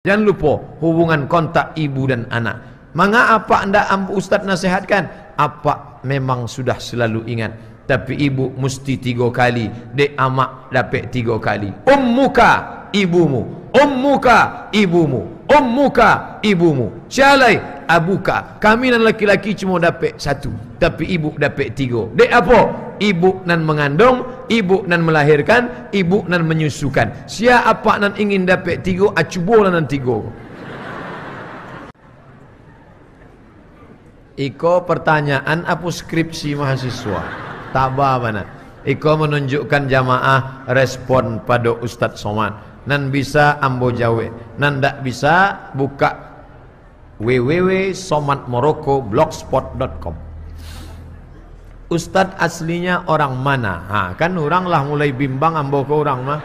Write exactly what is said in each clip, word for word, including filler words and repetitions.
Jan lupo hubungan kontak ibu dan anak. Manga apak ndak am-, Ustaz nasihatkan? Apak memang sudah selalu ingat, tapi ibu musti tigo kali, dek amak dapek tigo kali. Ummuka, ibumu. Ummuka, ibumu. Ummuka, ibumu. Sia lai? Abuka. Kami nan laki-laki cuma dapek satu, tapi ibu dapek tigo. Dek apo? Ibu nan mangandung, ibu nan malahirkan, ibu nan manyusukan. Sia apak nan ingin dapek tigo, a, cubolah nan tigo. Iko pertanyaan apo skripsi mahasiswa? Taba bana. Iko manunjukkan jamaah respon pado Ustaz Somad. Nan bisa ambo jawek, nan ndak bisa buka W W W somat moroko blogspot dot com. Ustadz aslinya orang mana? Ha, kan urang lah mulai bimbang ambo ko urang mah.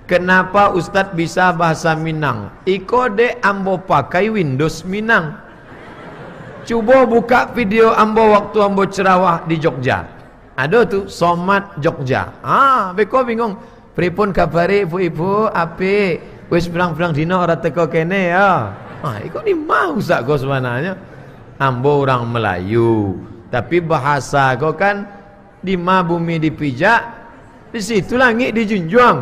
Kenapa Ustadz bisa bahasa Minang? Iko dek ambo pakai Windows Minang. Cubo buka video ambo waktu ambo ceramah di Jogja. Ado tu, Somat Jogja. Ah, beko bingung. Pripun kabari, ibu-ibu? Apik. Wis pirang-pirang dino ora teko kene, ya? Ah, iko ni mau sak ko sebenarnya. Ambo urang Melayu, tapi bahasa ko kan, di ma bumi dipijak, di situ langik dijunjuang.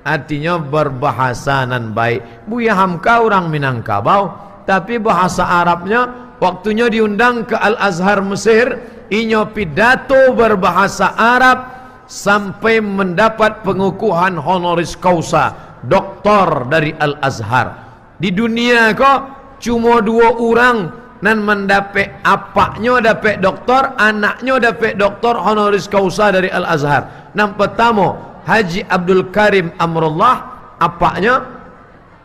Artinyo, berbahasa nan baik. Buya Hamka urang Minangkabau, tapi bahasa Arabnyo, waktunyo diundang ke Al-Azhar Mesir, inyo pidato berbahasa Arab sampai mendapat pengukuhan honoris causa, doktor dari Al-Azhar. Di dunia ko, cumo duo urang nan mandapek, apaknyo dapek doktor, anaknyo dapek doktor honoris causa dari Al-Azhar. Nan pertamo, Haji Abdul Karim Amrullah, apaknyo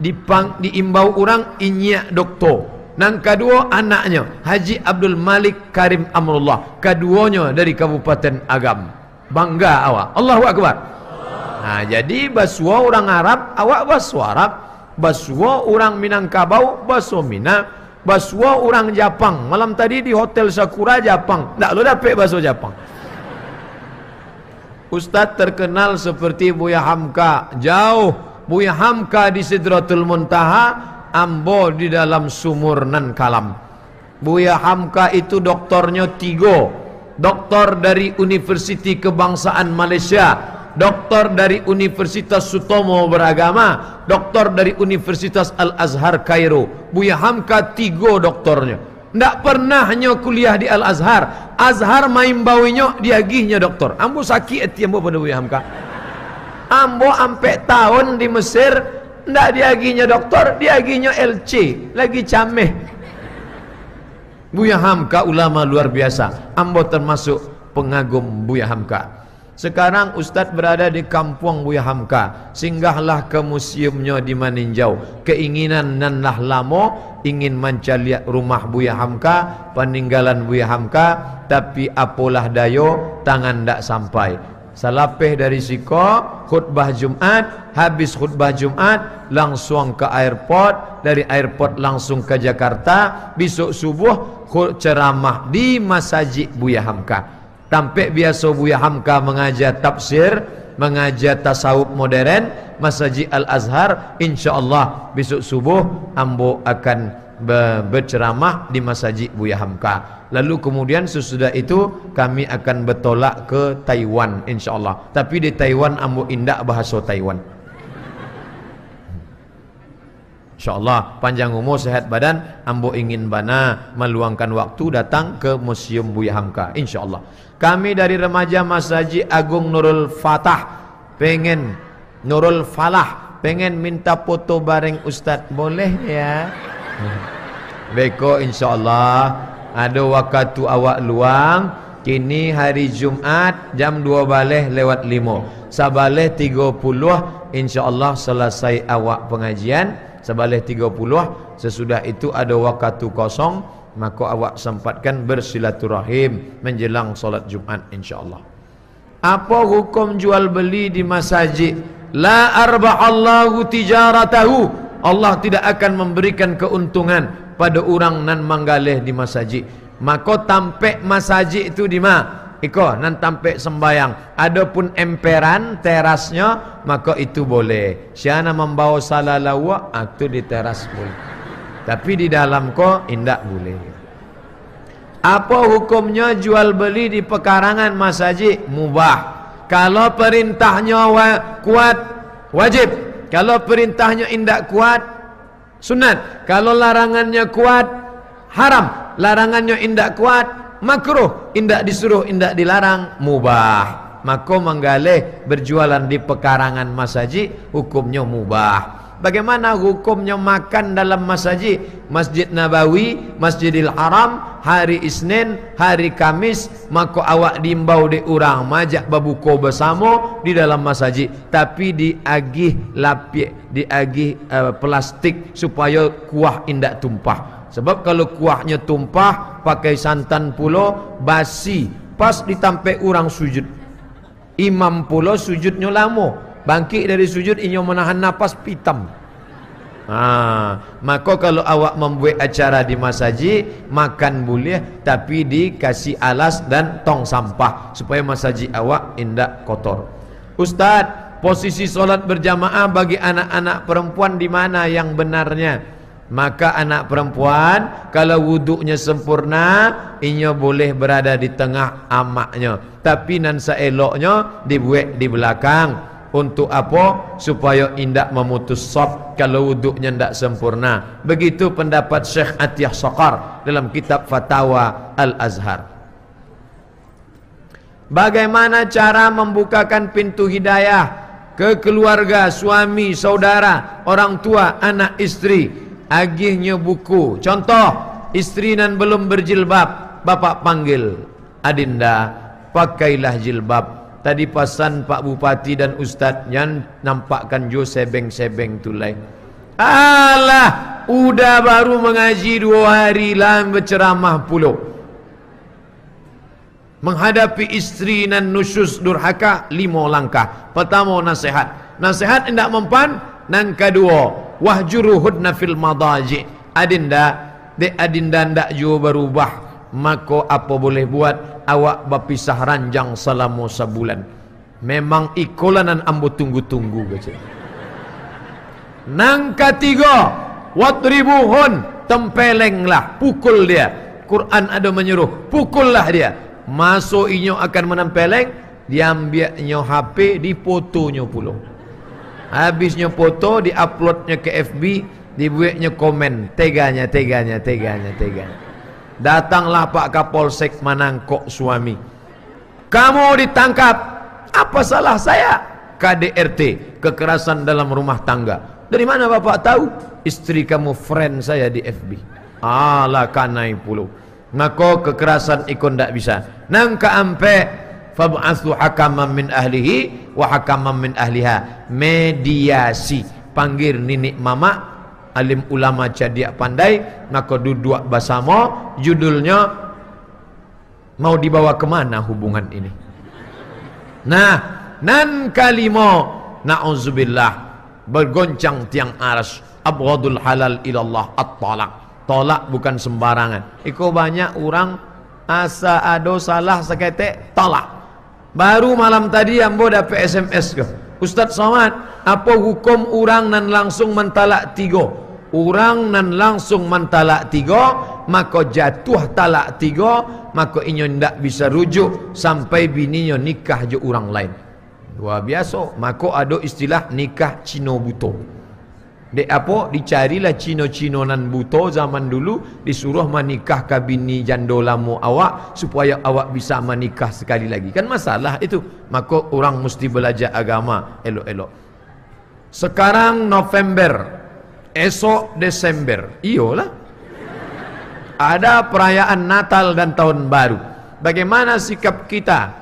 dipang-, diimbau urang inyiak doktor. Nan kaduo, anaknyo, Haji Abdul Malik Karim Amrullah, kaduonyo dari Kabupaten Agam. Bangga awak. Allahu Akbar. Nah, jadi basuo urang Arab, awak baso Arab. Basuo urang Minangkabau, baso Minang. Basuo urang Japang. Malam tadi di Hotel Sakura, Japang. Ndak lo dapek baso Japang. Ustaz terkenal seperti Buya Hamka. Jauh. Buya Hamka di Sidratul Muntaha, ambo di dalam sumur nan kalam. Buya Hamka itu doktornyo tigo. Doktor dari Universiti Kebangsaan Malaysia, doktor dari Universitas Sutomo Beragama, doktor dari Universitas Al-Azhar Kairo. Buya Hamka tigo doktornyo. Ndak pernah nyo kuliah di Al-Azhar. Azhar maimbau inyo, diagihnyo doktor. Ambo sakik ati ambo pado Buya Hamka. Ambo ampek taun di Mesir, ndak diagihnyo doktor, diagihnyo L C, lagi cameh. Buya Hamka ulama luar biasa. Ambo termasuk pengagum Buya Hamka. Sekarang Ustadz berada di kampuang Buya Hamka. Singgahlah ke museumnyo di Maninjau. Keinginan nan lah lamo ingin mancaliak rumah Buya Hamka, paninggalan Buya Hamka, tapi apolah dayo, tangan ndak sampai. Salapeh dari siko, khutbah Jumat, habis khutbah Jumat, langsuang ka airport, dari airport langsuang ka Jakarta, bisok subuh, khu-, ceramah di masajik Buya Hamka. Tampek biaso Buya Hamka mangaja tafsir, mangaja tasawuf modern, Masajik Al-Azhar, insya Allah, bisok subuh, ambo akan be-, berceramah di Masajik Buya Hamka. Lalu kemudian sesudah itu, kami akan bertolak ke Taiwan, insya Allah. Tapi di Taiwan ambo indak bahaso Taiwan. Insya Allah, panjang umur, sehat badan, ambo ingin bana meluangkan waktu datang ke Museum Buya Hamka. Insya Allah. Kami dari remaja Masajik Agung Nurul Fatah, pengen Nurul Falah, pengen minta foto bareng Ustaz, boleh ya? Beko, insya Allah, ado wakatu awak luang, kini hari Jumat jam dua baleh lewat limo. Sabaleh tigo puluah, insya Allah, selesai awak pengajian. Sabaleh tigo puluah, sesudah itu ado wakatu kosong, mako awak sempatkan bersilaturahim menjelang solat Jumat, insya Allah. Apo hukum jual beli di masajik? La arbahallahu tijaratahu. Allah tidak akan memberikan keuntungan pada urang nan manggaleh di masajik. Mako, tampek masajik tu di ma? Iko nan tampek sembayang. Adopun emperan, terasnyo, mako itu boleh. Sia nan mambawo salalauak, ah, tu di teras boleh. Tapi di dalam ko indak boleh. Apo hukumnyo jual beli di pekarangan masajik? Mubah. Kalau perintahnyo wa-, kuat, wajib. Kalau perintahnyo indak kuat, sunat. Kalau larangannyo kuat, haram. Larangannyo indak kuat, makruh. Indak disuruh, indak dilarang, mubah. Mako manggaleh berjualan di pekarangan masajik, hukumnyo mubah. Bagaimana hukumnyo makan dalam masajik? Masjid Nabawi, Masjidil Haram, hari Isnin, hari Kamis, mako awak diimbau dek urang maajak babuko basamo di dalam masajik, tapi diagih lapiak, diagih, eh, plastik supayo kuah indak tumpah. Sabab kalau kuahnyo tumpah, pakai santan pulo, basi, pas di tampek urang sujud. Imam pulo sujudnyo lamo. Bangkik dari sujud, inyo manahan napas, pitam. Ha, mako kalau awak mambuek acara di masajik, makan buliah, tapi dikasih alas dan tong sampah, supayo masajik awak indak kotor. Ustaz, posisi solat berjamaah bagi anak-anak perempuan di mana yang benarnya? Maka anak perempuan, kalau wuduknya sempurna, inyo boleh berada di tengah amaknyo. Tapi nan saeloknyo dibuek di belakang. Untuk apo? Supayo indak mamutus saf kalau wuduknyo indak sempurna. Begitu pendapat Syekh Atiyah Saqar dalam kitab Fatawa Al-Azhar. Bagaimana cara membukakan pintu hidayah ke keluarga, suami, saudara, orang tua, anak, isteri? Agihnyo buku. Contoh, isteri nan belum berjilbab, bapak panggil, "Adinda, pakailah jilbab. Tadi pasan Pak Bupati dan Ustadz, jan nampakkan juo sebeng-sebeng tu lai." "Alah, udah baru mengaji duo hari, lah berceramah pulo." Menghadapi isteri nan nusyuz durhaka, limo langkah. Pertamo, nasihat. Nasihat indak mempan. Nan kaduo, "Wahjuruhunna fil madaji." Adinda, dek adinda ndak juo barubah, mako apo boleh buat, awak bapisah ranjang salamo sabulan. "Memang ikolah nan ambo tunggu-tunggu," kecek. Nan katigo, "Wadribuhun," tempelenglah, pukul dia. Quran ado manyuruh, pukullah dia. Maso inyo akan manampeleng, diambiaknyo H P, dipotonyo pulo. Habisnyo poto, diuploadnyo ke F B, dibueknyo komen, "Teganya, teganya, teganya, teganya." Datanglah Pak Kapolsek manangkok suami. "Kamu ditangkap." "Apa salah saya?" "K D R T, kekerasan dalam rumah tangga." "Dari mana Bapak tahu?" "Istri kamu friend saya di F B." Alah, kanai pulo. Mako kekerasan iko ndak bisa. Nan kaampek, "Fab'atsu hakaman min ahlihi wa hakaman min ahliha." Mediasi. Panggil niniak mamak, alim ulama cadiak pandai, mako duduak basamo, judulnyo, "Mau dibawa kemana hubungan ini?" Nah, nan kalimo, na'udzubillah, bergoncang tiang aras, "Abghadul halal ilallah at-talaq." Tolak bukan sembarangan. Iko banyak urang asa ado salah saketek, tolak. Baru malam tadi ambo dapek S M S ko, "Ustaz Somad, apo hukum urang nan langsung mantalak tigo?" Urang nan langsung mantalak tigo, mako jatuah talak tigo, mako inyo indak bisa rujuk sampai bininyo nikah jo urang lain. Luar biaso. Mako ado istilah nikah Cino buto. Dek apo? Dicarilah Cino-Cino nan buto zaman dulu, disuruh manikahkan bini jando lamo awak, supayo awak bisa manikah sakali lagi. Kan masalah itu. Mako urang musti balajar agama elok-elok. Sekarang November, esok Desember. Iyolah. Ada perayaan Natal dan Tahun Baru. Bagaimana sikap kita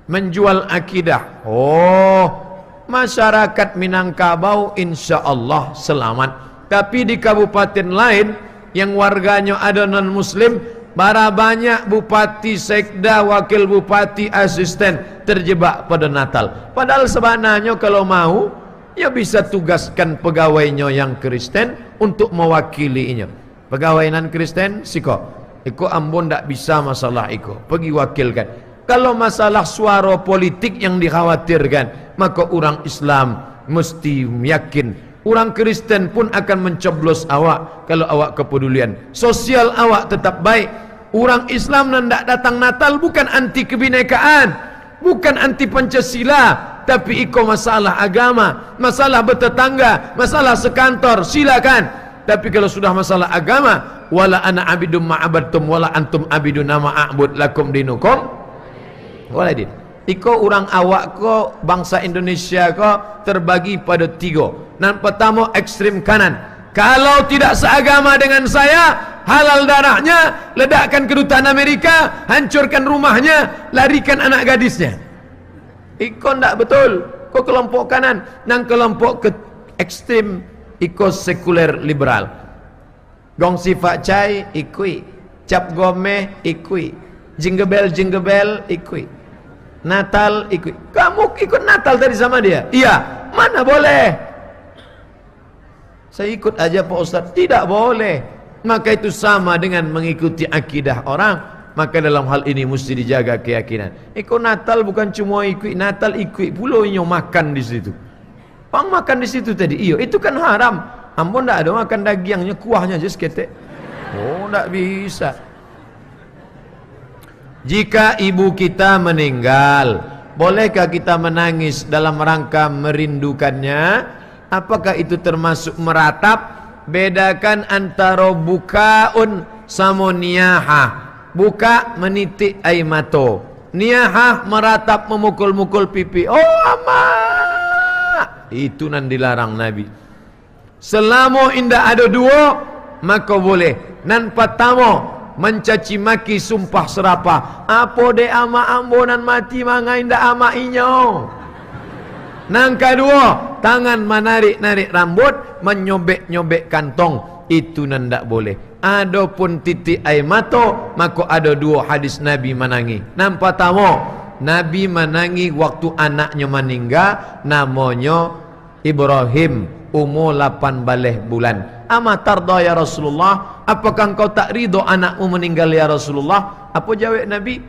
menjual akidah? Oh, masyarakat Minangkabau insya Allah selamat. Tapi di kabupaten lain, yang warganyo ado non-muslim, bara banyak bupati, sekda, wakil bupati, asisten terjebak pada Natal. Padahal sabananyo kalau mau, yo bisa tugaskan pagawainyo yang Kristen untuk mawakili inyo. Pagawai nan Kristen, siko. Iko ambo ndak bisa masalah iko, pagi wakilkan. Kalau masalah suaro politik yang dikhawatirkan, maka urang Islam musti yakin. Urang Kristen pun akan mencoblos awak kalau awak kepedulian. Sosial awak tetap baik. Urang Islam nan ndak datang Natal bukan anti kebinekaan, bukan anti Pancasila, tapi iko masalah agama, masalah betetangga, masalah sekantor, silakan. Tapi kalau sudah masalah agama, wala ana abidum ma abadtum, wala antum abiduna ma a'bud, lakum dinukum wala din. Iko urang awak ko, bangsa Indonesia ko terbagi pada tigo. Nan pertamo ekstrem kanan. Kalau tidak seagama dengan saya, halal darahnya, ledakkan kedutaan Amerika, hancurkan rumahnya, larikan anak gadisnya. Iko ndak betul. Ko kelompok kanan. Nan kelompok ke ekstrem, iko sekuler liberal. Gong sifat cai, ikuik. Cap gomeh, ikuik. Jingle bell, jingle bell, ikuik. Natal, ikuik. Kamu ikut Natal tadi sama dia? Iya. Mana boleh? Saya ikut aja, Pak Ustaz. Tidak boleh. Maka itu sama dengan mengikuti akidah orang. Maka dalam hal ini mesti dijaga keyakinan. Ikut Natal bukan cuma ikuik Natal, ikuik pulo inyo makan di situ. Pang makan di situ tadi, iyo, itu kan haram. Ambo ndak ado makan dagiangnyo, kuahnyo aja saketek. Oh, ndak bisa. Jika ibu kita meninggal, bolehkah kita menangis dalam rangka merindukannya? Apakah itu termasuk meratap? Bedakan antara bukaun samo niyahah. Buka, menitik air mato. Niyahah, meratap, memukul-mukul pipi. Oh, amak! Itu nan dilarang Nabi. Selamo indak ado duo, mako boleh. Nan patamo, mancaci maki, sumpah serapah. Apo dek amak ambo nan mati, mangai indak amak inyo? Nan kaduo, tangan manarik-narik rambut, manyobek-nyobek kantong. Itu nan ndak boleh. Adopun titik air mato, mako ado duo hadis Nabi manangih. Nan patamo, Nabi manangih waktu anaknyo maningga, namonyo Ibrahim, umur lapan baleh bulan. "Ama tarda, ya Rasulullah? Apakah engkau tak ridho anakmu meninggal, ya Rasulullah?" Apo jawek Nabi?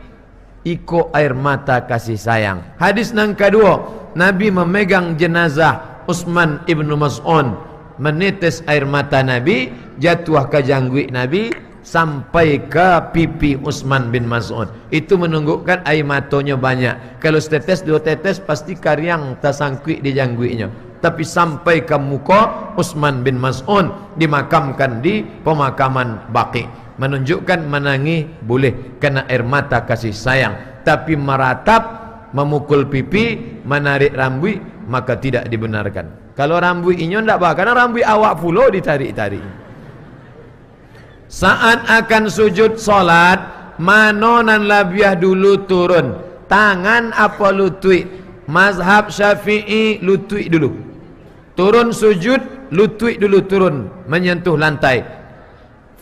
Iko air mata kasih sayang. Hadis nan kaduo, Nabi mamegang jenazah Utsman ibnu Mas'un, manetes air mata Nabi, jatuah ka jangguik Nabi, sampai ka pipi Utsman bin Mas'un. Itu manunjukkan air matonyo banyak. Kalau setetes, duo tetes, pasti kariang tasangkuik di jangguiknyo. Tapi sampai ka muko Utsman bin Mas'un, dimakamkan di pemakaman Baqi. Manunjukkan manangih boleh karena air mata kasih sayang. Tapi maratap, mamukul pipi, manarik rambuik, maka tidak dibenarkan. Kalau rambuik inyo ndak ba, karena rambuik awak pulo ditarik-tarik. Saat akan sujud salat, mano nan labiah dulu turun? Tangan apo lutuik? Mazhab Syafi'i, lutuik dulu. Turun sujud, lutuik dulu turun, menyentuh lantai.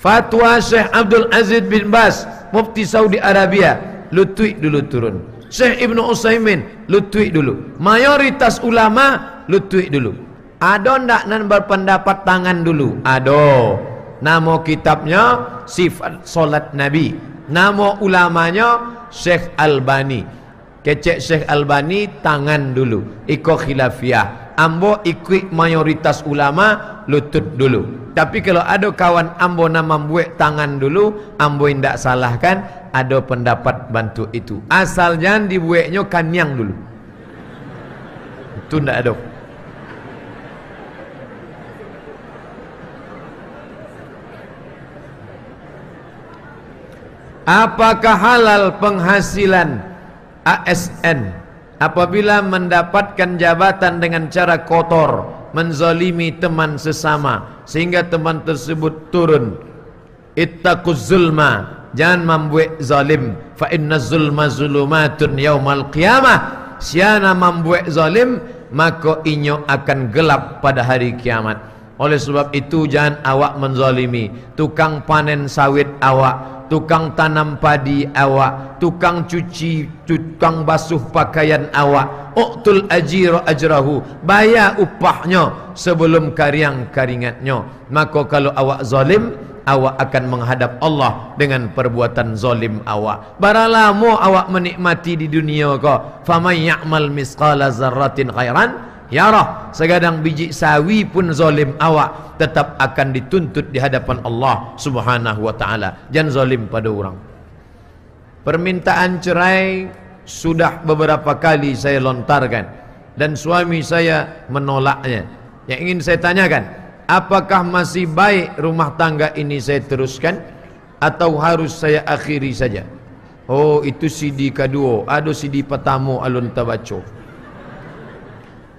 Fatwa Syekh Abdul Aziz bin Baz, Mufti Saudi Arabia, lutuik dulu turun. Syekh Ibnu Utsaimin, lutuik dulu. Mayoritas ulama, lutuik dulu. Ado ndak nan berpendapat tangan dulu? Ado. Namo kitabnyo Sifat Salat Nabi. Namo ulamanyo Syekh Albani. Kecek Syekh Albani, tangan dulu. Iko khilafiah. Ambo ikuik mayoritas ulama, lutut dulu. Tapi kalau ado kawan ambo nan mambuek tangan dulu, ambo indak salahkan, ado pendapat bantuak itu. Asal jan dibueknyo kaniang dulu. Itu ndak ado. Apakah halal penghasilan A S N apabila mendapatkan jabatan dengan cara kotor, menzalimi teman sesama, sehingga teman tersebut turun? Ittaquz zulma, jangan mambuek zalim. Fa inna zulma zulumatun yaumal qiyamah. Sia nan mambuek zalim, mako inyo akan gelap pada hari kiamat. Oleh sebab itu, jangan awak menzalimi tukang panen sawit awak, tukang tanam padi awak, tukang cuci, tukang basuh pakaian awak. U'tul ajira ajrahu, bayar upahnyo sebelum kariang karingatnyo. Mako, kalau awak zalim, Awak akan menghadap Allah dengan perbuatan zalim awak. Bara lamo awak menikmati di dunia ko? Faman ya'mal misqala zarratin khairan yarah. Sagadang biji sawi pun zalim awak, tetap akan dituntut di hadapan Allah Subhanahu wa Ta'ala. Jan zalim pada urang. Permintaan cerai sudah beberapa kali saya lontarkan, dan suami saya menolaknya. Yang ingin saya tanyakan, apakah masih baik rumah tangga ini saya teruskan, atau harus saya akhiri saja? Oh, itu C D kaduo, ado C D patamo alun tabaco.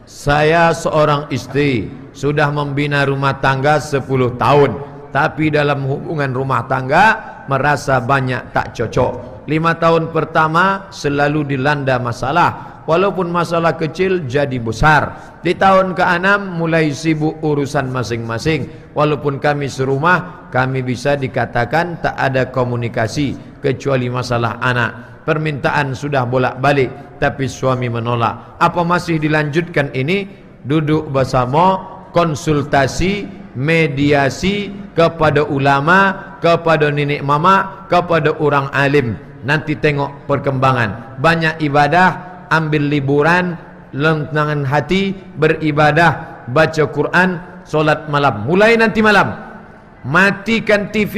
Saya seorang istri, sudah membina rumah tangga sepuluh tahun, tapi dalam hubungan rumah tangga merasa banyak tak cocok. Lima tahun pertama selalu dilanda masalah, walaupun masalah kecil jadi besar. Di tahun keenam mulai sibuk urusan masing-masing. Walaupun kami serumah, kami bisa dikatakan tak ada komunikasi, kecuali masalah anak. Permintaan sudah bolak-balik, tapi suami menolak. Apa masih dilanjutkan ini? Duduk basamo, konsultasi, mediasi kepada ulama, kepada nenek mamak, kepada urang alim. Nanti tengok perkembangan. Banyak ibadah, ambil liburan, lenangan hati, beribadah, baca Quran, solat malam. Mulai nanti malam, matikan T V,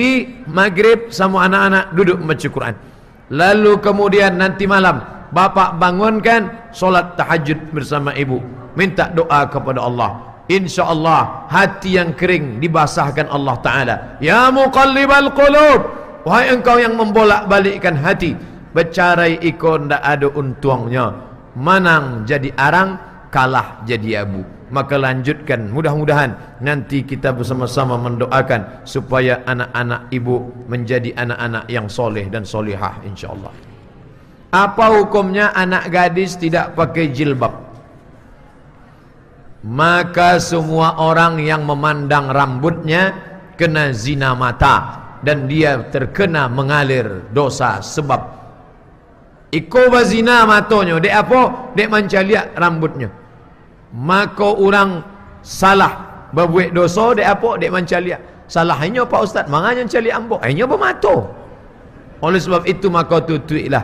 magrib samo anak-anak duduk baca Quran. Lalu kemudian nanti malam, bapak bangunkan, solat tahajud bersama ibu, minta doa kepada Allah. Insya Allah, hati yang kering dibasahkan Allah Ta'ala. Ya muqallibal qulub, wahai engkau yang membolak-balikkan hati, bacarai iko ndak ado untuangnyo. Manang jadi arang, kalah jadi abu. Maka lanjutkan, mudah-mudahan nanti kita bersama-sama mendoakan supaya anak-anak ibu menjadi anak-anak yang soleh dan solihah, insya Allah. Apa hukumnya anak gadis tidak pakai jilbab? Maka semua orang yang memandang rambutnya kena zina mata, dan dia terkena mengalir dosa sebab iko bazina matonyo. Dek apo? Dek mancaliak rambutnyo. Mako urang salah babuek doso, dek apo? Dek mancaliak. Salah inyo, Pak Ustaz, manga nyo mancaliak ambo? Inyo bamato. Oleh sebab itu, mako tutuiklah.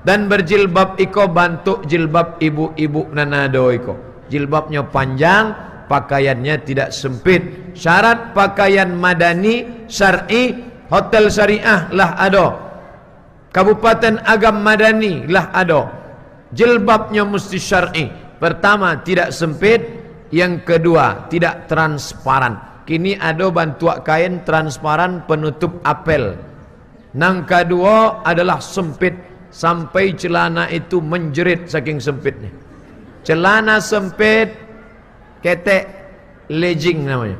Dan berjilbab iko bantuk jilbab ibu-ibu nan ado iko. Jilbabnyo panjang, pakaiannya tidak sempit. Syarat pakaian madani, syar'i, hotel syariah lah ado. Kabupaten Agam Madani lah ado. Jilbabnyo musti syar'i. Pertama, tidak sempit. Yang kedua, tidak transparan. Kini ado bantuak kain transparan penutup apel. Nan kaduo adalah sempit, sampai celana itu menjerit saking sempitnya. Celana sempit, ketek, legging namonyo.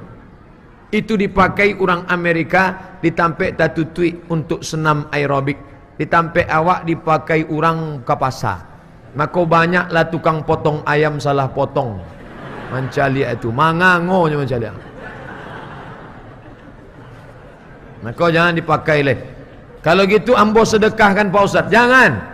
Itu dipakai urang Amerika di tampek tatutuik untuk senam aerobik. Di tampek awak dipakai urang ka pasa. Mako banyaklah tukang potong ayam salah potong. Mancaliak itu, mangangonyo mancaliak. Mako jangan dipakai leh. Kalau gitu ambo sedekahkan, Pak Ustaz. Jangan.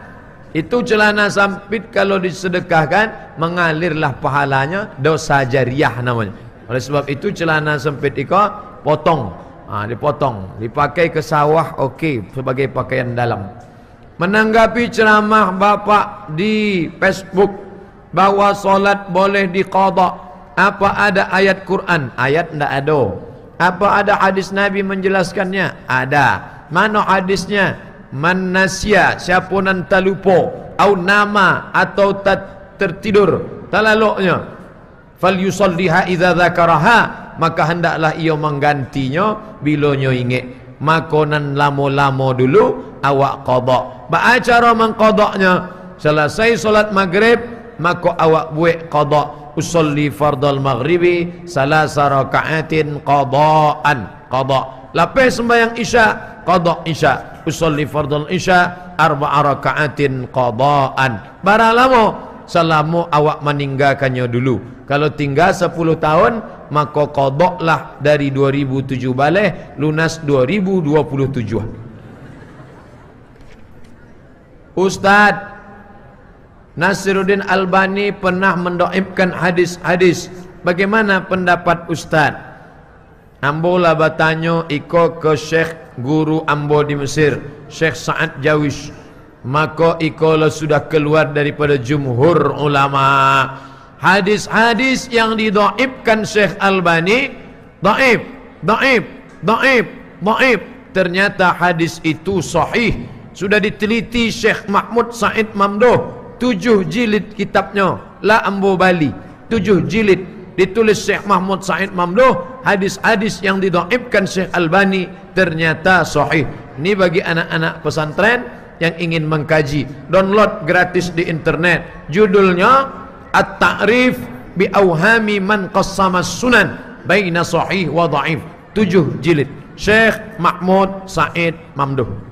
Itu celana sempit kalau disedekahkan, mengalirlah pahalanya, dosa jariah namanya. Oleh sebab itu, celana sempit iko potong. Ha, dipotong, dipakai ke sawah, oke, sebagai pakaian dalam. Menanggapi ceramah Bapak di Facebook bahwa solat boleh diqadha, apa ada ayat Quran? Ayat ndak ado. Apa ada hadis Nabi menjelaskannya? Ada. Mano hadisnya? Man nasiya, siapo nan talupo, au nama, atau ta-, tertidur, talaloknyo, falyusalliha idza dzakaraha, maka hendaklah iyo manggantinyo bilo nyo ingek. Mako nan lamo-lamo dulu awak qadha. Baa caro mangqadhaknyo? Salasai solat magrib, mako awak buek qadha. Usalli fardal maghribi salasa raka'atin qadhaan. Qadha. Lapeh sumbayang isya, qadha isya. Usalli fardal isya arba'a raka'atin qadhaan. Bara lamo? Salamo awak maninggakanyo dulu. Kalau tingga sapuluh tahun, mako qadhalah dari dua ribu tujuh baleh, lunas dua ribu dua puluh tujuh. Ustaz, Nasiruddin Albani pernah mendoifkan hadis-hadis. Bagaimana pendapat Ustaz? Ambo lah batanyo iko ka Syekh guru ambo di Mesir, Syekh Sa'ad Jawis. Mako iko lah sudah kaluar daripado jumhur ulama. Hadis-hadis yang didhaifkan Syekh Albani, dhaif, dhaif, dhaif, dhaif. Ternyata hadis itu sahih. Sudah diteliti Syekh Mahmud Said Mamduh, tujuh jilid kitabnyo, lah ambo bali. Tujuh jilid, ditulis Syekh Mahmud Said Mamduh, hadis-hadis yang didhaifkan Syekh Albani ternyata sahih. Ini bagi anak-anak pesantren yang ingin mengkaji, download gratis di internet. Judulnya At-Ta'rif bi Auhami Man Qassama Sunan Baina Sahih wa Dhaif. Tujuh jilid. Syekh Mahmud Said Mamduh.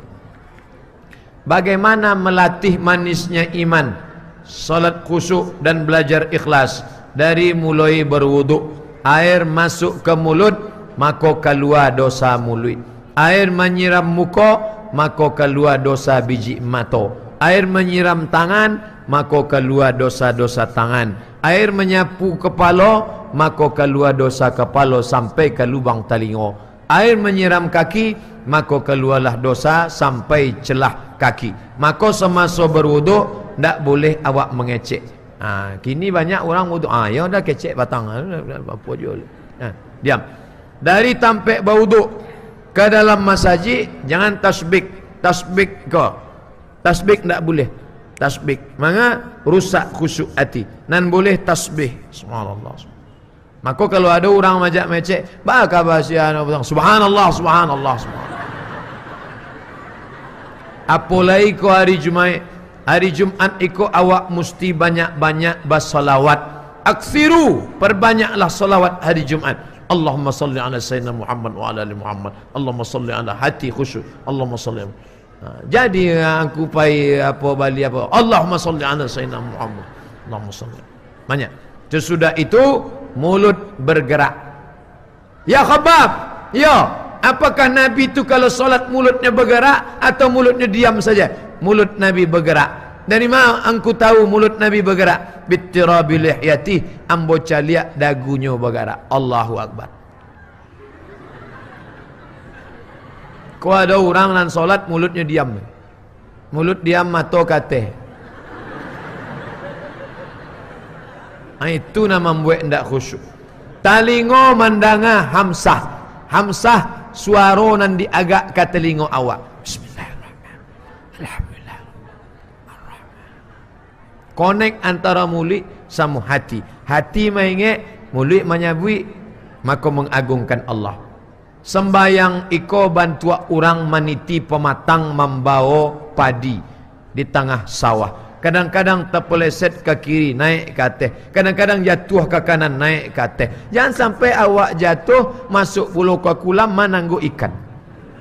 Bagaimana melatih manisnya iman, salat khusyuk dan belajar ikhlas dari mulai berwuduk, air masuk ke mulut, mako kalua dosa muluik. Air manyiram muko, mako kalua dosa biji mato. Air manyiram tangan, mako kalua dosa-dosa tangan. Air manyapu kepalo, mako kalua dosa kepalo sampai ka lubang talingo. Air manyiram kaki, mako kalualah dosa sampai celah kaki. Mako samaso berwuduk, ndak boleh awak mangecek. Ha, kini banyak urang wuduk, ah, yo dah kecek batang, ah, apo juo. Ha, diam. Dari tampek bawuduk ka dalam masajik, jangan tasbik. Tasbik ko. Tasbik ndak boleh. Tasbik. Manga rusak khusyuk ati. Nan boleh tasbih. Subhanallah. Mako, kalau ado urang majak mecek, "Ba kaba sia anu patang?" "Subhanallah, subhanallah, subhanallah." Apo lai ko hari Jumaik? Hari Jumat iko awak musti banyak-banyak basalawat. Aksiru, perbanyaklah salawat hari Jumat. Allahumma salli ala Sayyidina Muhammad wa ala ali Muhammad. Allahumma salli ala hati khusyuk. Allahumma salli ala Ha, jadi, aku pai apo, bali apo, "Allahumma shalli ala Sayyidina Muhammad. Allahumma shalli." Banyak. Sesudah itu, mulut bergerak. "Ya Khabbab, ya, apakah Nabi tu kalau salat mulutnya bergerak atau mulutnya diam saja?" "Mulut Nabi bergerak." "Dari mana angku tahu mulut Nabi bergerak?" "Bittirabi lihyatih, ambo caliak dagunyo bergerak." Allahu Akbar. Ko ado urang nan solat, mulutnyo diam. Mulut diam, mato ka ateh. Ah, itu nan mambuek ndak khusyuk. Talingo mandanga hamsah. Hamsah, suaro nan diagak ka talingo awak. Bismillahirrahmanirrahim. Alhamdulillah. Konek antaro muluik samo hati. Hati maingek, muluik manyabuik, mako mangagungkan Allah. Sambayang iko bantuak urang maniti pamatang mambawo padi di tangah sawah. Kadang-kadang tapaleset ka kiri, naik ka ateh. Kadang-kadang jatuah ka kanan, naik ka ateh. Jangan sampai awak jatuah, masuk pulo ka kulam, mananggok ikan.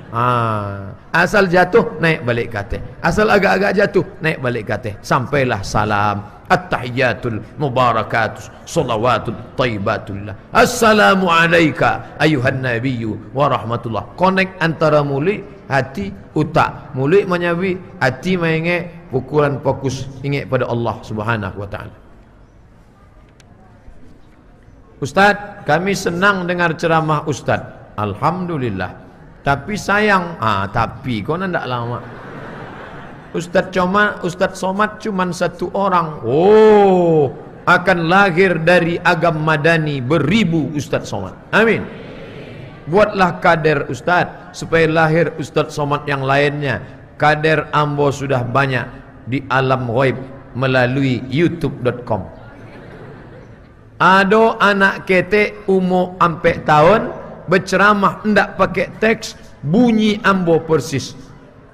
Ha, asal jatuah, naik balik ka ateh. Asal agak-agak jatuah, naik balik ka ateh. Sampailah salam. At-tahiyyatul mubarakatus, shalawatul thayyibatullah. Assalamu alaika ayyuhan nabiyyu wa rahmatullah. Konek antara muluik, hati, utak. Muluik manyabuik, hati maingek, pukulan fokus, ingek pada Allah Subhanahu wa Ta'ala. "Ustaz, kami senang dengar ceramah Ustaz." "Alhamdulillah. Tapi sayang," ah, tapi ko nan ndak lamo. "Ustaz Coma-, Ustaz Somad cuman satu orang." Oh, akan lahir dari Agam Madani beribu Ustaz Somad. Amin. Buatlah kader Ustaz, supaya lahir Ustaz Somad yang lainnya. Kader ambo sudah banyak di alam ghaib melalui youtube dot com. Ado anak ketek umur ampek tahun, baceramah ndak pakai teks, bunyi ambo persis.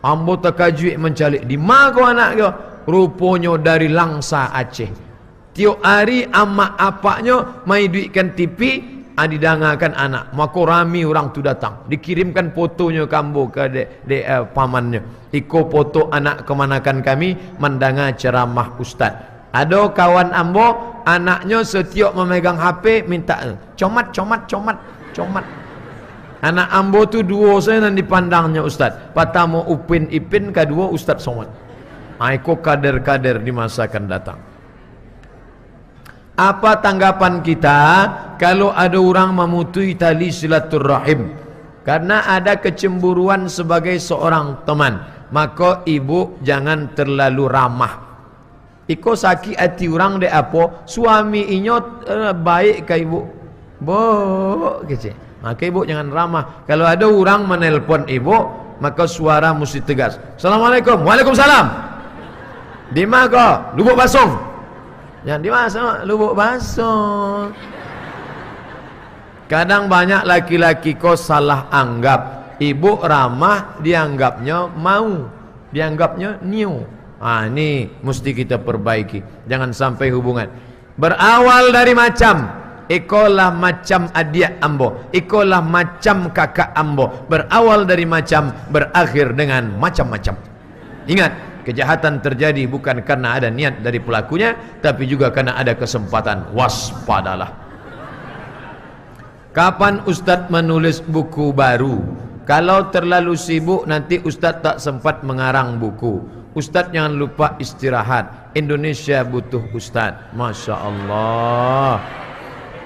Ambo takajuik mancaliak, "Di ma ko anak ko?" Ruponyo dari Langsa, Aceh. Tiok ari amak apaknyo maiduikkan T V, ah, didangakan anak. Mako rami urang tu datang. Dikirimkan fotonyo ka ambo, ka dek, dek, eh, pamannyo. "Iko foto anak kamanakan kami mandanga ceramah ustaz." Ado kawan ambo, anaknyo satiok mamegang H P, minta, "Comat, comat, comat, comat." Anak ambo tu duo sajo nan dipandangnyo ustaz. Patamo Upin Ipin, kaduo Ustaz Somad. Ah, iko kader-kader di masa akan datang. Apa tanggapan kita kalau ada orang mamutuih tali silaturahim karena ada kecemburuan sebagai seorang teman? Maka ibu jangan terlalu ramah. Iko sakik ati urang dek apo? Suami inyo, eh, baik ka ibu. Buk, kecek. Maka ibu jangan ramah. Kalau ada urang manelpon ibu, maka suara musti tegas. "Assalamualaikum." "Waalaikumsalam." "Di ma ko?" "Lubuk Basong." "Yang di ma, Lubuk Basong?" Kadang banyak laki-laki ko salah anggap. Ibu ramah dianggapnyo mau, dianggapnyo nio. Ah, ini musti kita perbaiki. Jangan sampai hubungan berawal dari macam, "Ikolah macam adiak ambo, ikolah macam kakak ambo." Berawal dari macam, berakhir dengan macam-macam. Ingat, kejahatan terjadi bukan karena ada niat dari pelakunya, tapi juga karena ada kesempatan. Waspadalah. Kapan Ustadz manulis buku baru? Kalau terlalu sibuk, nanti Ustadz tak sempat mengarang buku. Ustadz jangan lupa istirahat. Indonesia butuh Ustadz. Masya Allah.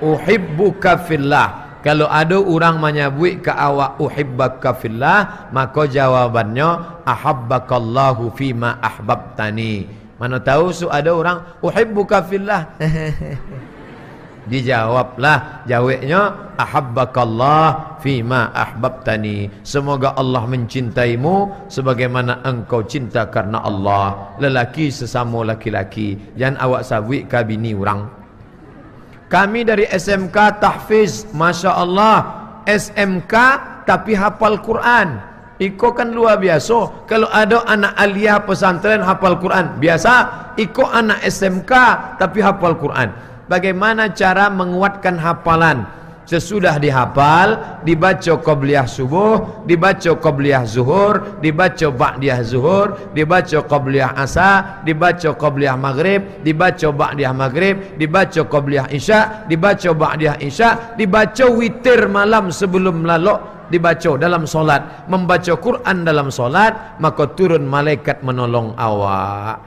"Uhibbuka fillah." Kalau ada urang manyabuik ka awak "Uhibbaka fillah", mako jawabannyo, "Ahabbakallahu fima ahbabtani." Mano tahu su ada urang "Uhibbuka fillah." Dijawablah, jaweknyo, "Ahabbakallah fima ahbabtani." Semoga Allah mencintaimu sebagaimana engkau cinta karena Allah. Lelaki sesamo laki-laki, jan awak sabuik ka bini urang. Kami dari S M K tahfiz, masya Allah, S M K tapi hafal Quran. Iko kan luar biaso. Kalau ado anak aliyah pesantren hafal Quran, biasa. Iko anak S M K tapi hafal Quran. Bagaimana cara menguatkan hafalan? Sesudah dihafal, dibaco qobliyah subuh, dibaco qobliyah zuhur, dibaco ba'diyah zuhur, dibaco qobliyah asa, dibaco qobliyah maghrib, dibaco ba'diyah maghrib, dibaco qobliyah isya, dibaco ba'diyah isya, dibaco witir malam sebelum lalok, dibaco dalam solat. Mambaco Quran dalam solat, mako turun malaikat manolong awak.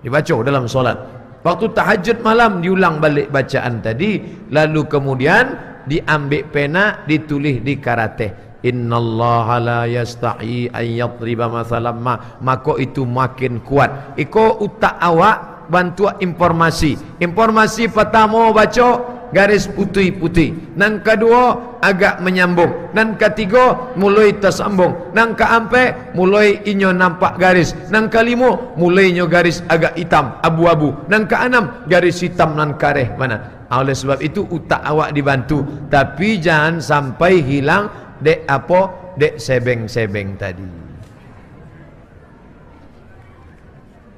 Dibaco dalam solat. Waktu tahajud malam, diulang balik bacaan tadi, lalu kemudian diambik pena, ditulih di karateh. "Innallaha la yastahi an yadriba mathalam ma." Mako itu makin kuat. Iko utak awak bantuak informasi. Informasi patamo baco, garis putuih-putuih. Nan kaduo, agak manyambung. Nan katigo, muloi tasambung. Nan kaampek, muloi inyo nampak garis. Nan kalimo, muloi inyo garis agak itam, abu-abu. Nan kaanam, garis itam nan kareh bana. Oleh sebab itu, utak awak dibantu, tapi jan sampai hilang dek apo, dek sebeng-sebeng tadi.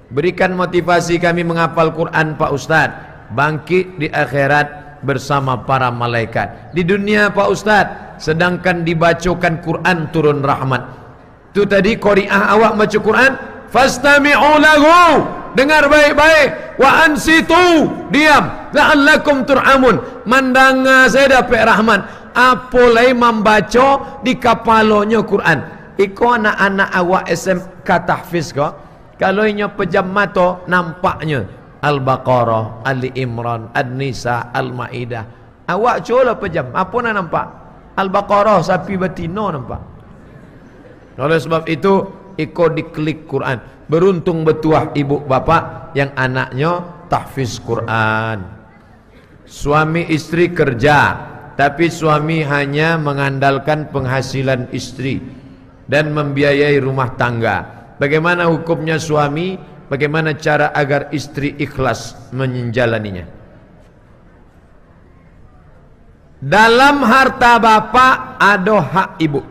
Berikan motivasi kami menghafal Quran, Pak Ustadz. Bangkit di akhirat bersama para malaikat. Di dunia, Pak Ustadz, sedangkan dibacokan Quran turun rahmat. Tu tadi qariah awak baco Quran, "Fastami'u lahu," dengar baik-baik, "wa ansitu," diam, "la'allakum turhamun," mandanga sajo dapek rahmat. Apo lai mambaco di kapalonyo Quran. Iko anak-anak awak S M K tahfiz ko, kalau inyo pejam mato, nampaknyo Al-Baqarah, Ali Imran, An-Nisa, Al-Maidah. Awak cubolah pejam, apo nan nampak? Al-Baqarah, sapi batino nampak. Oleh sebab itu, iko diklik Quran. Beruntung betuah ibu bapak yang anaknyo tahfiz Quran. Suami istri kerja, tapi suami hanya mengandalkan penghasilan istri dan membiayai rumah tangga. Bagaimana hukumnya suami? Bagaimana cara agar istri ikhlas menjalaninya? Dalam harta bapak ado hak ibu.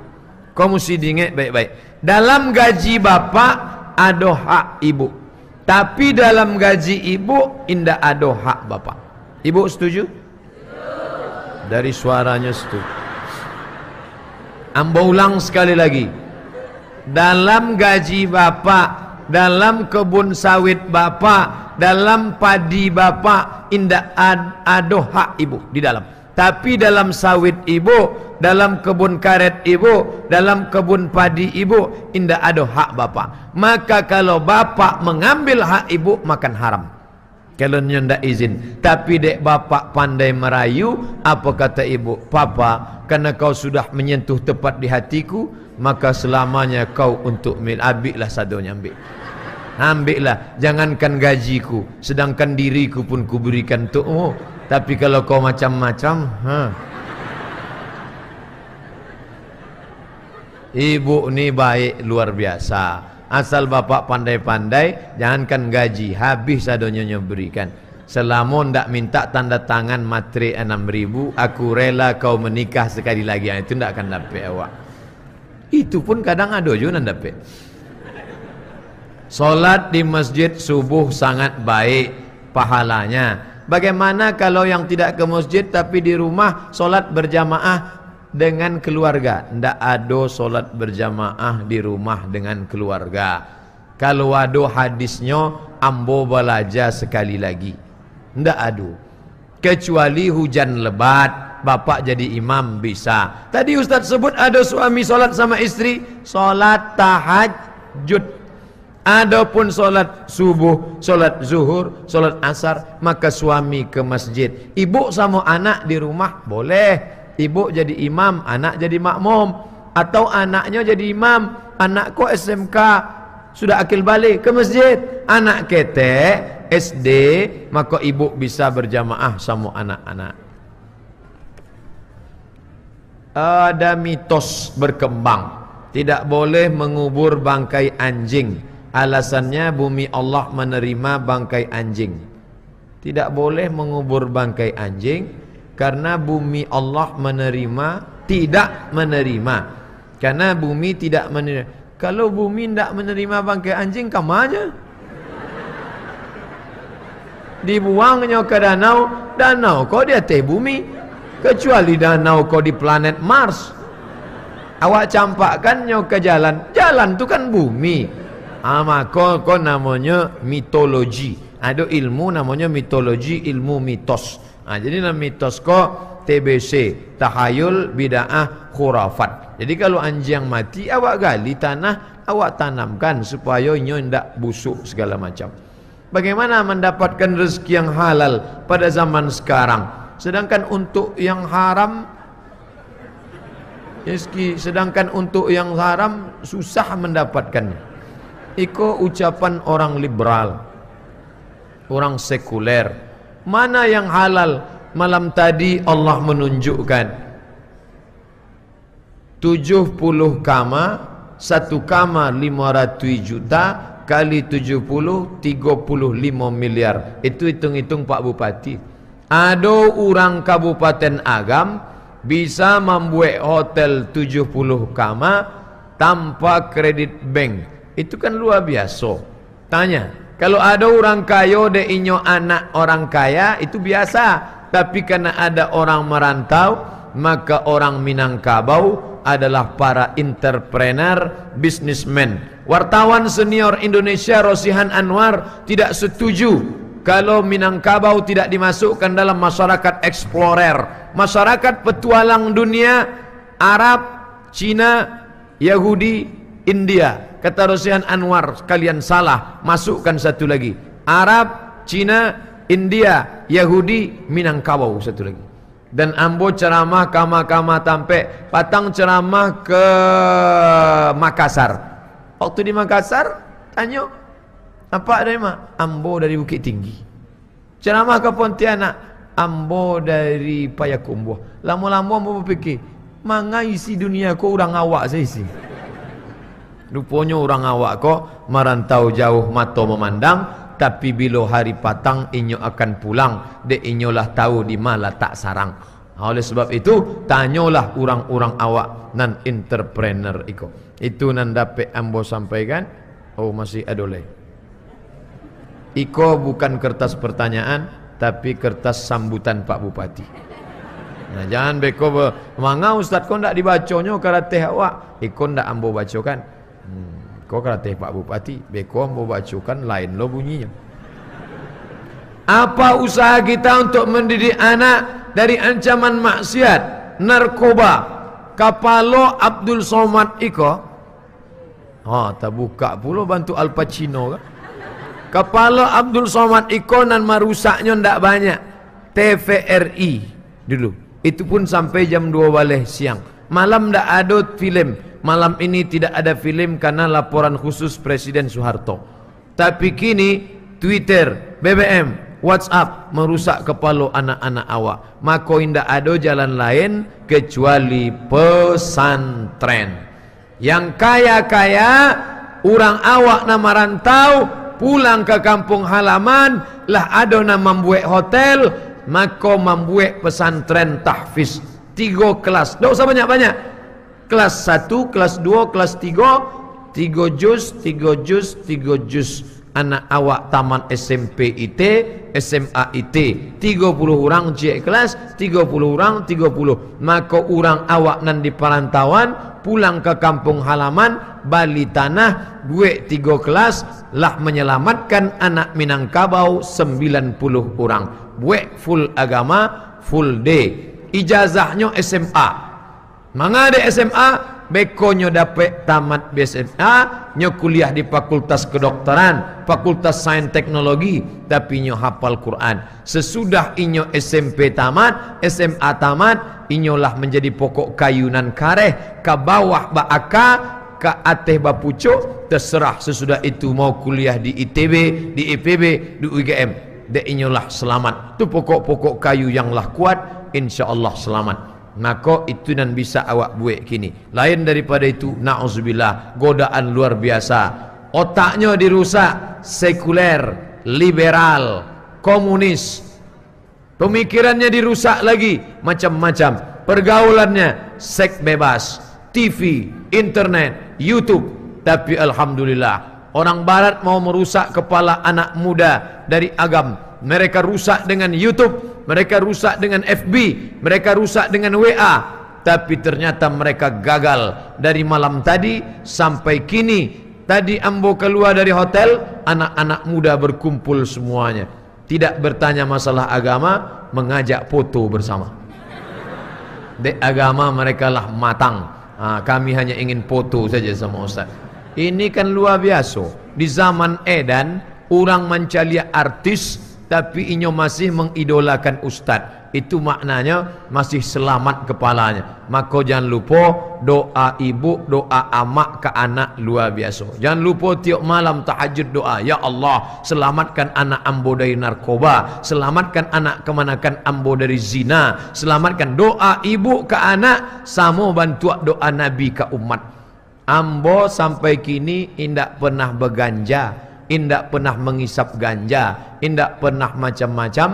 Ko musti diingek baik-baik. Dalam gaji bapak ado hak ibu. Tapi dalam gaji ibu indak ado hak bapak. Ibu setuju? Dari suaranya setuju. Ambo ulang sekali lagi. Dalam gaji bapak, dalam kebun sawit bapak, dalam padi bapak, indak ad-, ado hak ibu di dalam. Tapi dalam sawit ibu, dalam kebun karet ibu, dalam kebun padi ibu, indak ado hak bapak. Maka kalau bapak mengambil hak ibu, makan haram. Kalau nyo ndak izin, tapi dek bapak pandai merayu, apa kata ibu? "Papa, karena kau sudah menyentuh tepat di hatiku, maka selamanya kau untuk mil-," Ambiklah sadonyo, ambik. Ambiklah, jangankan gajiku, sedangkan diriku pun kuberikan untukmu. Tapi kalau kau macam-macam, ha. Ibu ni baik luar biasa. Asal bapak pandai-pandai, jangankan gaji, habis sadonyo nyo berikan. Selamo ndak minta tanda tangan matrik anam ribu, "Aku rela kau menikah sekali lagi." Ah, itu ndak akan dapek awak. Itu pun kadang ado juo nan dapek. Solat di masjid subuh sangat baik pahalanya. Bagaimana kalau yang tidak ke masjid tapi di rumah solat berjamaah dengan keluarga? Ndak ado solat berjamaah di rumah dengan keluarga. Kalau ado hadisnyo, ambo balaja sekali lagi. Ndak ado. Kecuali hujan lebat, bapak jadi imam, bisa. Tadi ustaz sebut ado suami solat sama istri, solat tahajud. Adopun solat subuh, solat zuhur, solat asar, maka suami ke masjid. Ibu samo anak di rumah, boleh. Ibu jadi imam, anak jadi makmum. Atau anaknyo jadi imam, anak ko S M K, sudah akil baligh, ke masjid. Anak ketek, S D, maka ibu bisa berjamaah samo anak-anak. Ada mitos berkembang, tidak boleh mengubur bangkai anjing. Alasannya, bumi Allah menerima bangkai anjing. Tidak boleh mengubur bangkai anjing, karena bumi Allah menerima, tidak menerima. Karena bumi tidak menerima. Kalau bumi ndak menerima bangkai anjing, kamanya? Dibuangnyo ke danau, danau ko di ateh bumi. Kecuali danau ko di planet Mars. Awak campakkannyo ke jalan, jalan tu kan bumi. Ah, mako ko namonyo mitologi. Ado ilmu namonyo mitologi, ilmu mitos. Ah, jadi nan mitos ko T B C, tahayul, bid'ah, khurafat. Jadi kalau anjiang mati, awak gali tanah, awak tanamkan supayo inyo indak busuk segala macam. Bagaimana mendapatkan rezeki yang halal pada zaman sekarang? Sedangkan untuk yang haram, rezeki, sedangkan untuk yang haram susah mendapatkan. Iko ucapan orang liberal, orang sekuler. Mana yang halal? Malam tadi Allah menunjukkan tujuh puluh kama, satu kama lima ratus juta, kali tujuh puluh, tiga puluh lima miliar. Itu hitung-hitung Pak Bupati. Ado urang Kabupaten Agam bisa mambuek hotel tujuh puluh kama tanpa kredit bank. Itu kan luar biaso. Tanya, kalau ado urang kayo dek inyo anak orang kaya, itu biasa. Tapi karena ada orang merantau, maka orang Minangkabau adalah para entrepreneur, businessman. Wartawan senior Indonesia Rosihan Anwar tidak setuju kalau Minangkabau tidak dimasukkan dalam masyarakat eksplorer, masyarakat petualang dunia, Arab, Cina, Yahudi, India. Kata Rosihan Anwar, "Kalian salah, masukkan satu lagi. Arab, Cina, India, Yahudi, Minangkabau satu lagi." Dan ambo ceramah kama-kama tampek, patang ceramah ke Makassar. Waktu di Makassar, tanyo, "Apak dari ma?" "Ambo dari Bukittinggi." Ceramah ka Pontianak, "Ambo dari Payakumbuh." Lamo-lamo ambo bapikir, "Manga isi dunia ko urang awak saisi." Ruponyo urang awak ko marantau jauh mato mamandang, tapi bilo hari patang inyo akan pulang, dek inyo lah tahu di ma latak sarang. Ha, oleh sebab itu, tanyolah urang-urang awak nan entrepreneur iko. Itu nan dapek ambo sampaikan. Oh, masih ado lai. Iko bukan kertas pertanyaan, tapi kertas sambutan Pak Bupati. Nah, jangan beko be-, "Manga ustaz ko ndak dibaconyo karateh awak?" Iko ndak ambo bacokan. Hmm, ko karateh Pak Bupati, beko ambo bacokan lain lo bunyinyo. Apa usaha kita untuk mendidik anak dari ancaman maksiat, narkoba? Kapalo Abdul Somad iko, ha, tabuka pulo bantuak Al Pacino kan? Kapalo Abdul Somad iko nan marusaknyo ndak banyak. T V R I dulu. Itu pun sampai jam dua baleh siang. Malam ndak ado film. Malam ini tidak ada film karena laporan khusus Presiden Soeharto. Tapi kini, Twitter, B B M, WhatsApp marusak kapalo anak-anak awak. Mako indak ado jalan lain kecuali pesantren. Yang kaya-kaya, urang awak nan marantau, pulang ka kampung halaman, lah ado nan mambuek hotel, mako mambuek pesantren tahfiz. Tigo kelas, ndak usah banyak-banyak. Kelas satu, kelas dua, kelas tiga, tigo juz, tigo juz, tigo juz. Anak awak tamat S M P I T, S M A I T, tigo puluh urang ciek kelas, tigo puluh urang, tigo puluh. Mako urang awak nan di parantauan, pulang ka kampung halaman, bali tanah, buek tigo kelas, lah manyalamatkan anak Minangkabau sambilan puluh urang. Buek full agama, full day. Ijazahnyo S M A. Manga dek S M A, beko nyo dapek tamat S M A, nyo kuliah di Fakultas Kedokteran, Fakultas Sains Teknologi, tapi nyo hafal Quran. Sesudah inyo S M P tamat, S M A tamat, inyo lah manjadi pokok kayu nan kareh, ka bawah baaka, ka ateh bapucuk, terserah sesudah itu mau kuliah di I T B, di I P B, di U I G M. Dek inyo lah selamat. Tu pokok-pokok kayu yang lah kuat, insya Allah selamat. Mako, itu nan bisa awak buek kini. Lain daripada itu, na'uzubillah, godaan luar biasa. Otaknyo dirusak, sekuler, liberal, komunis. Pemikirannya dirusak lagi, macam-macam. Pergaulannya, seks bebas, T V, internet, YouTube. Tapi alhamdulillah, orang barat mau merusak kepala anak muda dari Agam. Mereka rusak dengan YouTube, mereka rusak dengan F B, mereka rusak dengan W A. Tapi ternyata mereka gagal dari malam tadi sampai kini. Tadi ambo kalua dari hotel, anak-anak muda berkumpul semuanya. Tidak bertanya masalah agama, mengajak foto bersama. Dek agama mereka lah matang. Ha, kami hanya ingin foto saja sama ustaz. Ini kan luar biasa. Di zaman edan, urang mancaliak artis, tapi inyo masih mengidolakan ustaz. Itu maknanya masih selamat kepalanya. Mako, jangan lupo, doa ibuk, doa amak ka anak luar biaso. Jangan lupo tiok malam tahajud doa, "Ya Allah, selamatkan anak ambo dari narkoba, selamatkan anak kamanakan ambo dari zina, selamatkan." Doa ibuk ka anak samo bantuak doa Nabi ka umat. Ambo sampai kini indak pernah baganja, indak pernah mangisap ganja, indak pernah macam-macam,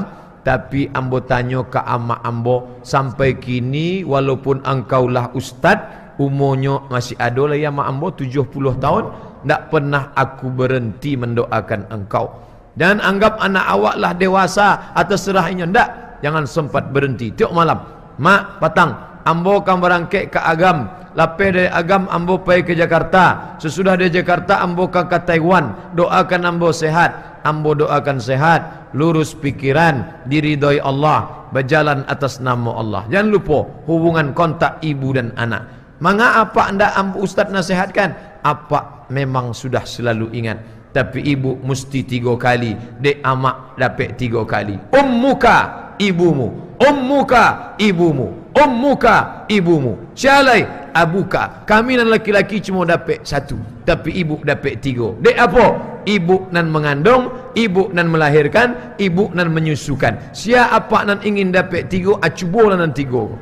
tapi ambo tanyo ka amak ambo, sampai kini walaupun angkau lah ustad, umonyo masih ado lai amak ambo tujuah puluah taun, ndak pernah aku berenti mandoakan angkau. Jangan anggap anak awak lah dewasa, atau serah inyo, ndak. Jangan sempat berenti. Tiok malam, "Mak, patang, ambo ka barangkek ka Agam. Lapeh dari Agam, ambo pai ka Jakarta. Sesudah dari Jakarta, ambo ka, ka Taiwan. Doakan ambo sehat." Ambo doakan sehat, lurus pikiran, diridhoi Allah, bajalan atas namo Allah. Jangan lupo, hubungan kontak ibu dan anak. Manga apak ndak am-, ustad nasihatkan? Apak memang sudah selalu ingat, tapi ibu musti tigo kali, dek amak dapek tigo kali. Ummuka, ibumu. Ummuka, ibumu. Ummuka, ibumu. Sia lai? Abuka. Kami nan laki-laki cuma dapek satu, tapi ibu dapek tigo. Dek apo? Ibu nan mangandung, ibu nan melahirkan, ibu nan menyusukan. Sia apak nan ingin dapek tigo, a, cubolah nan tigo.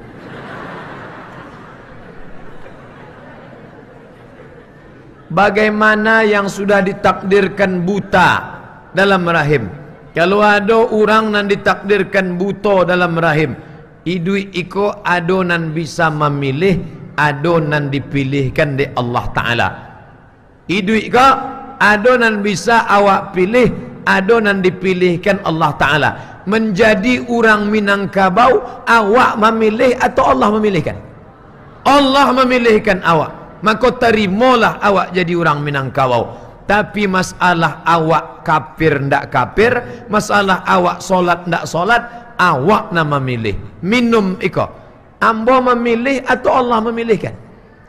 Bagaimana yang sudah ditakdirkan buta dalam rahim? Kalau ado urang nan ditakdirkan buto dalam rahim, iduik iko ado nan bisa mamilih, ado nan dipilihkan dek Allah Ta'ala. Iduik ko, ado nan bisa awak pilih, ado nan dipilihkan Allah Ta'ala. Manjadi urang Minangkabau, awak mamilih atau Allah mamilihkan? Allah mamilihkan awak. Mako, tarimolah awak jadi urang Minangkabau. Tapi masalah awak kafir ndak kafir, masalah awak solat ndak solat, awak nan mamilih. Minum iko, ambo mamilih atau Allah mamilihkan?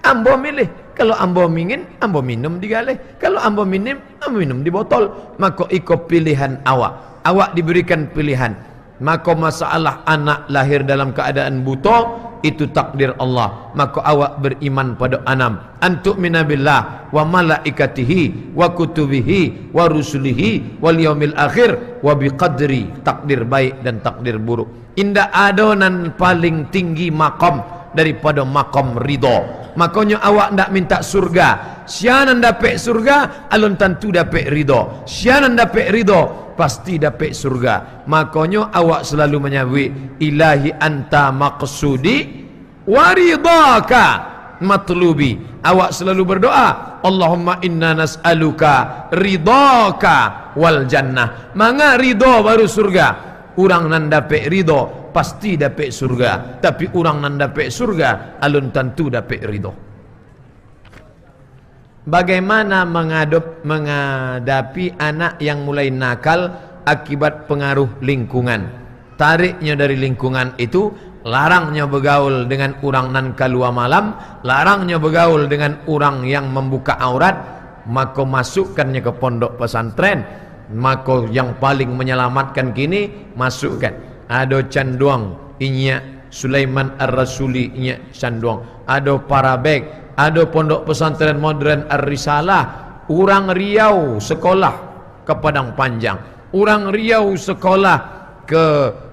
Ambo milih. Kalau ambo mingin, ambo minum digaleh. Kalau ambo minim, Minum di botol. Mako iko pilihan awak. Awak diberikan pilihan. Mako masalah anak lahir dalam kaadaan buto, itu takdir Allah. Mako awak beriman pado anam. Antu'mina billah wa malaikatihi wa kutubihi wa rusulihi wal yaumil akhir wa biqadri, takdir baik dan takdir buruk. Indak ado nan paling tinggi makom daripado makom ridho. Makonyo awak ndak mintak surga. Sia nan dapek surga, alun tantu dapek ridho. Sia nan dapek ridho, pasti dapek surga. Makonyo awak salalu manyabuik, "Ilahi anta maqsudi wa ridhaka matlubi." Awak salalu berdoa, "Allahumma inna nas'aluka ridhaka wal jannah." Manga ridho baru surga. Urang nan dapek ridho, pasti dapek surga. Tapi urang nan dapek surga, alun tantu dapek ridho. Bagaimana mengadop-, menghadapi anak yang mulai nakal akibat pengaruh lingkungan? Tariknyo dari lingkungan itu, larangnyo begaul dengan urang nan kalua malam, larangnyo begaul dengan urang yang mambuka aurat, mako masukkannyo ka pondok pesantren. Mako yang paling menyelamatkan kini, masukkan. Ado Canduang, inyiak Sulaiman Ar-Rasuli, inyiak Canduang. Ado Parabek, ado Pondok Pesantren Modern Ar-Risalah. Urang Riau sekolah ka Padang Panjang. Urang Riau sekolah ke,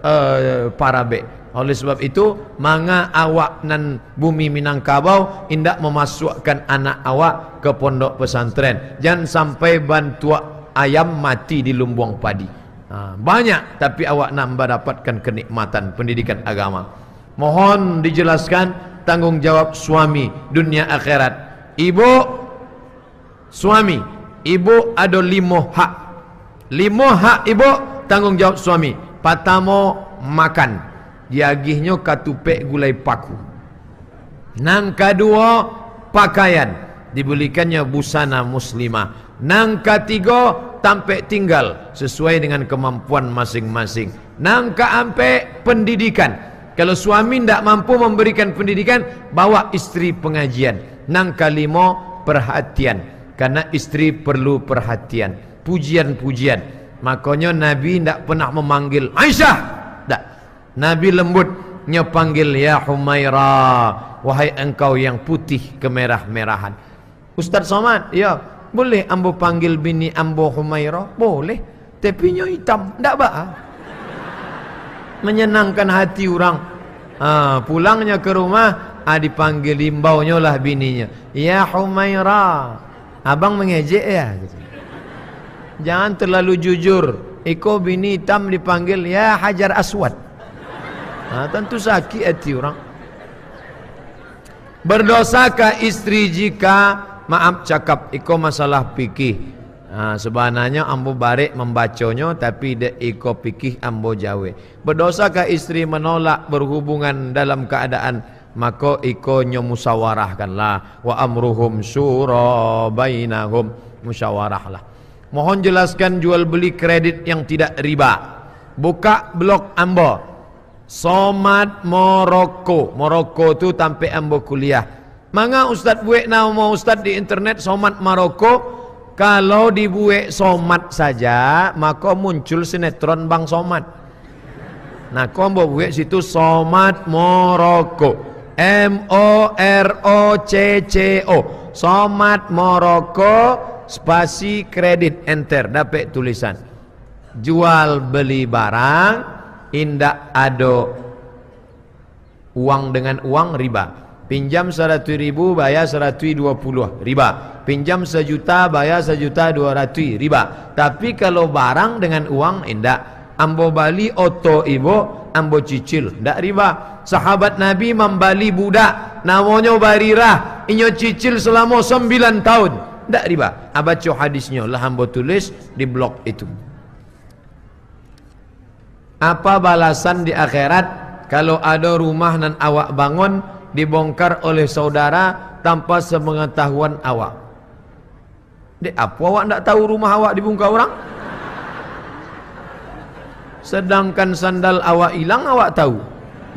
eh, Parabek. Oleh sebab itu, manga awak nan bumi Minangkabau indak mamasuakkan anak awak ke pondok pesantren. Jan sampai bantuak ayam mati di lumbuang padi. Ha, banyak, tapi awak nak mendapatkan kenikmatan pendidikan agama. Mohon dijelaskan tanggung jawab suami dunia akhirat. Ibu, suami, ibu ado limo hak. Limo hak ibu, tanggung jawab suami. Patamo, makan. Diagihnyo katupek gulai paku. Nan kaduo, pakaian. Dibelikannya busana muslimah. Nan katigo, tampek tinggal sesuai dengan kemampuan masing-masing. Nan kaampek, pendidikan. Kalau suami ndak mampu memberikan pendidikan, bawa istri pengajian. Nan kalimo, perhatian. Karena istri perlu perhatian. Pujian-pujian. Makonyo Nabi ndak pernah memanggil, "Aisyah!" Ndak. Nabi lembut, nyo panggil, "Ya Humaira, wahai engkau yang putih kemerah-merahan." "Ustaz Somad, ya, boleh ambo panggil bini ambo Humaira?" "Boleh, tapi nyo itam, ndak baa." Menyenangkan hati urang. Ha, pulangnyo ke rumah, ah, dipanggil, diimbaunyo lah bininyo, "Ya Humaira, abang mengejek ya?" gitu. Jangan terlalu jujur. Iko bini itam dipanggil, "Ya Hajar Aswad." Ha, tentu sakik hati urang. Berdosakah istri jika, maaf cakap, iko masalah fikih. Ha, sabananyo ambo barek mambaconyo, tapi dek iko fikih ambo jawek. Berdosakah istri menolak berhubungan dalam keadaan, mako iko nyo musyawarahkanlah. "Wa amruhum syura bainahum." Musyawarahlah. Mohon jelaskan jual beli kredit yang tidak riba. Buka blog ambo. Somad Moroko. Moroko tu tampek ambo kuliah. Manga ustad buek namo ustad di internet Somad Maroko? Kalau dibuek Somad saja, mako muncul sinetron Bang Somad. Nah, ko ambo buek situ Somad Moroko. M O R O C C O. Somad Moroko spasi kredit, enter, dapek tulisan. Jual beli barang, indak ado uang dengan uang, riba. Pinjam saratuih ribu, bayar saratuih duo puluah, riba. Pinjam sajuta, bayar sajuta duo ratuih, riba. Tapi kalau barang dengan uang, indak. Ambo bali oto ibo, ambo cicil, ndak riba. Sahabat Nabi mambali budak, namonyo Barirah, inyo cicil salamo sambilan taun, ndak riba. Ah, baco hadisnyo, lah ambo tulis di blog itu. Apa balasan di akhirat, kalau ado rumah nan awak bangun, dibongkar oleh saudara tanpa sepengetahuan awak? Dek apo awak ndak tahu rumah awak dibungka urang? Sedangkan sandal awak ilang awak tahu.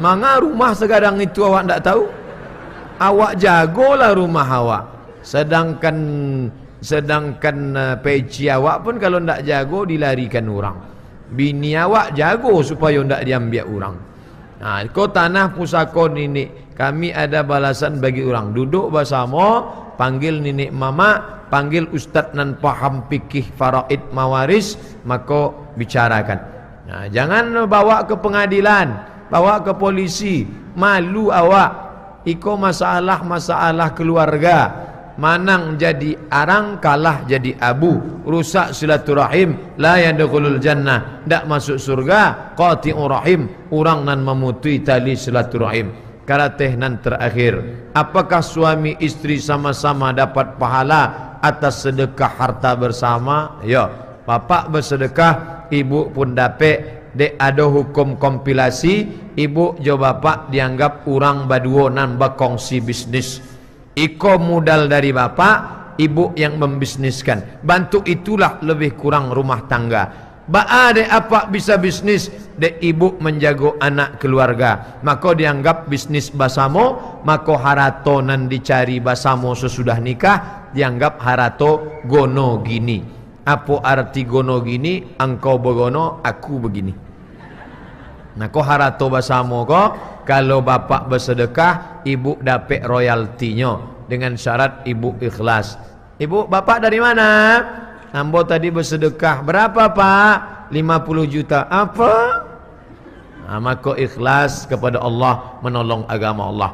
Manga rumah sagadang itu awak ndak tahu? Awak jagolah rumah awak. Sedangkan Sedangkan, eh, peci awak pun kalau ndak jago, dilarikan urang. Bini awak jago supayo ndak diambiak urang. Nah, ko tanah pusako niniak, kami ada balasan bagi urang. Duduk basamo, panggil niniak mamak, panggil ustad nan paham fikih faraid mawaris, mako bicarakan. Nah, jangan bawa ke pengadilan, bawa ke polisi, malu awak. Iko masalah-masalah keluarga. Manang jadi arang, kalah jadi abu. Rusak silaturahim, la yadkhulul jannah, ndak masuk surga. Qati'ur rahim, urang nan mamutuih tali silaturahim. Karateh nan terakhir, apakah suami istri sama-sama dapat pahala atas sedekah harta bersama? Yo, bapak bersedekah, ibu pun dapek. Dek ado hukum kompilasi, ibu jo bapak dianggap urang baduo nan bakongsi bisnis. Iko mudal dari bapak, ibu yang membisniskan. Bantuk itulah lebih kurang rumah tangga. Baa dek apak bisa bisnis, dek ibu manjago anak keluarga. Mako dianggap bisnis basamo, mako harato nan dicari basamo sasudah nikah, dianggap harato gono gini. Apo arti gono gini? Angkau bagono, aku bagini. Nah, ko harato basamo ko, kalau bapak basadakah, ibu dapek royaltinyo, dengan syarat ibu ikhlas. "Ibu, bapak dari mana?" "Ambo tadi basadakah." "Berapa, Pak?" "Lima puluh juta." "Apa?" Nah, mako ikhlas kepada Allah, menolong agama Allah.